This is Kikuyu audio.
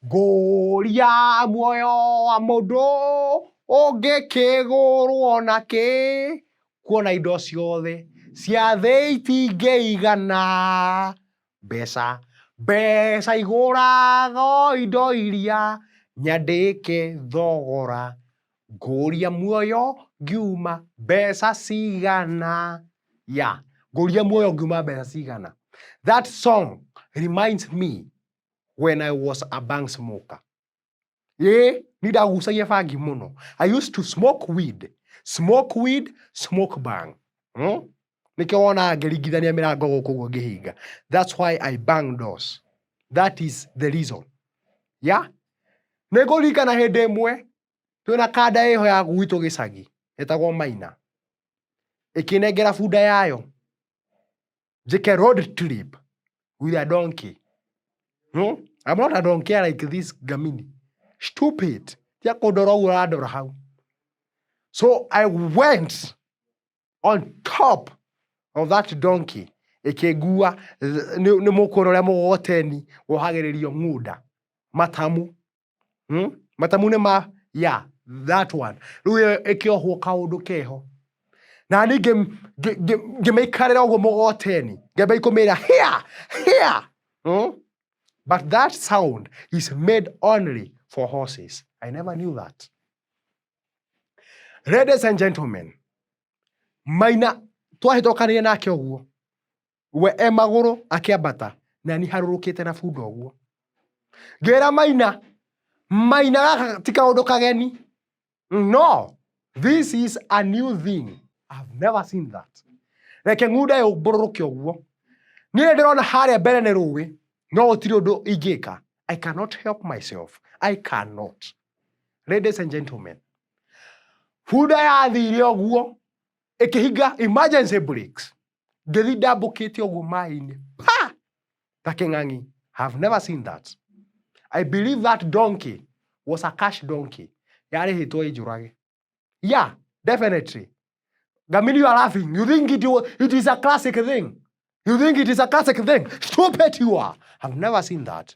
Ngũria muoyo wa mũndũ ũngĩkĩgũrwo na kĩ, kuona indo ciothe cia thĩ itingĩigana. Mbeca, mbeca igũraga o indo iria nyandĩke thogora. Ngũria muoyo ngiuma mbeca cigana. Yeah, ngũria muoyo ngiuma mbeca cigana. That song reminds me when I was a bang smoker. Ĩĩ, ni ndagucagia bangi mũno. I used to smoke weed. Smoke weed, smoke bang. Nĩkĩo wonaga ngĩringithania mĩrango gũkũ ũguo ngĩhinga. That's why I bang doors. That is the reason. Yeah? Nĩ ngũririkana hĩndĩ ĩmwe twĩna kanda ĩho ya gwitũ gĩcagi ĩtagwo Maina. Ĩkĩnengera bunda yayo njĩke road trip with a donkey. I'm not a donkey like this Gamini. Stupid. Tia kũndora ũguo ũrandora hau. So I went on top of that donkey ĩkĩngua. Nĩ mũkuona ũrĩa mũgogoteni wohagĩrĩrio ng'unda matamu. Matamu nĩ ma, yeah, that one. Rĩu ĩyo ĩkĩohwo kaũndũ keho na niĩ ngĩmĩikarĩra ũguo mũgogoteni, ngĩamba ikũmĩra here here. But that sound is made only for horses. I never knew that. Ladies and gentlemen, Maina twahĩtũkanire nake ũguo, we e magũrũ akĩambata na ni harũrũkĩte na bunda ũguo. Ngĩra Maina, Maina, gaka ti kaũndũ kageni. No, this is a new thing. I've never seen that. Reke ng'unda ĩũmbũrũrũke ũguo. Niĩ ndĩrona harĩa mbere nĩ rũĩ, no gũtirĩ ũndũ ingĩka. I cannot help myself. I cannot. Ladies and gentlemen, bunda yathire ũguo ĩkĩhinga emergency brakes, ngĩthi ndambũkĩte ũguo maĩ-inĩ pa ta kĩng'ang'i. Have never seen that. I believe that donkey was a cash donkey yarĩhĩtwo ĩnjũrage. Yeah, definitely. Gamini, you are laughing. You think it is a classic thing. You think it is a classic thing. Stupid you are. I've never seen that.